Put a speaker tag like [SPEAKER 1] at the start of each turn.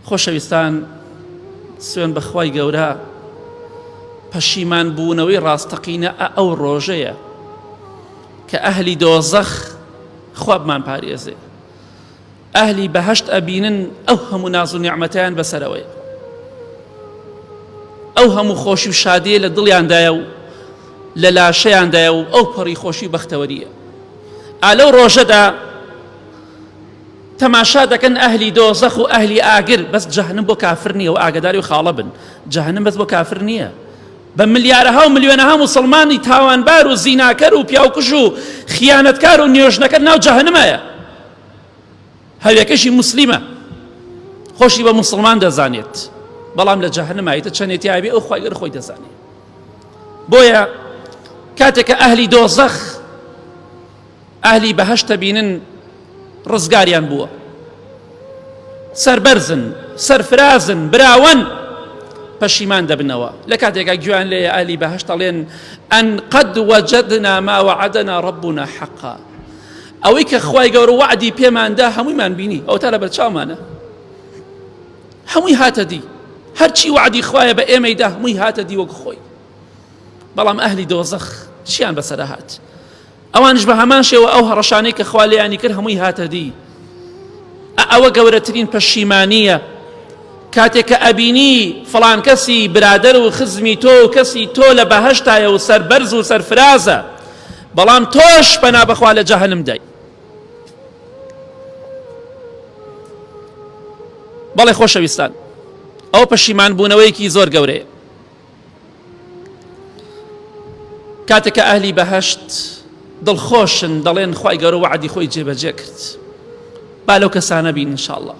[SPEAKER 1] خۆشەویستان سوێن بەخوای گەورە پەشیمان بوونەوەی ڕاستەقینە ئەو ڕۆژەیە کە ئەهلی دۆزەخ خوا بمان پارێزێ ئەهلی بەهەشت ئەبینن ئەو هەموو ناز و نیعمەتیان بەسەرەوەیە ئەو هەموو خۆشی و شادیە لە دڵیاندایە و لە لاشەیاندایە و ئەو پەڕی خۆشی و بەختەوەریە ئا لەو ڕۆژەدا تەماشا دەکەن ئەهلی دۆزەخ و ئەهلی ئاگر بەس جەهنم بۆ کافر نییە و ئاگداری و خاڵە بن جەهنم بەس بۆ کافر نییە بە ملیارەها و ملیۆنەها موسڵمانی تاوانبار و زیناکەر و پیاوکوژ و خیانەتکار و نوێژنەکەر ناو جەهنمایە هەوێکەشی موسلیمە خۆشی بە موسڵمان دەزانێت بەڵام لە جەهنمایتە چەندێتی ئابێ ئەو خوای گەورە خۆی دەزانێت بۆیە کاتێک کە ئەهلی دۆزەخ ئەهلی بەهەشتە بینن ڕزگاریان بووە سەربەرزن سەرفرازن براوەن پەشیمان دەبنەوە لە کاتێکا گوێیان لێیە ئەهلی بەهەشت ئەڵێن ئەن قد وجدنا ما وعدنا ربنا حقا ئەوەی کە خوای گەورە وەعدی پێماندا هەموویمان بینی ئەو تا لە بەرچاومانە هەمووی هاتە دی هەرچی وەعدی خوایە بە ئێمەیدا هەمووی هاتە دی وەک خۆی بەڵام ئەهلی دۆزەخ چیان بەسەرە هات ئەوانش بە هەمان شێوە ئەو هەڕەشانەی کە خوا لێیانی کرد هەمووی هاتە دی ئەوە گەورەترین پەشیمانییە کاتێک کە ئەبینی فڵان کەسی برادەر و خزمی تۆ و کەسی تۆ لە بەهەشتایە و سەربەرز و سەرفرازە بەڵام تۆش پەنا بەخوا لە جەهەنم دای بەڵێ خۆشەویستان ئەو پەشیمان بوونەوەیەکی زۆر گەورەیە کاتێک کە ئەهلی بەهەشت دڵخۆشن دەڵێن خوای گەورە وەعدی خۆی جێبەجێ کرد با لەو کەسانە بین انشاءاللە.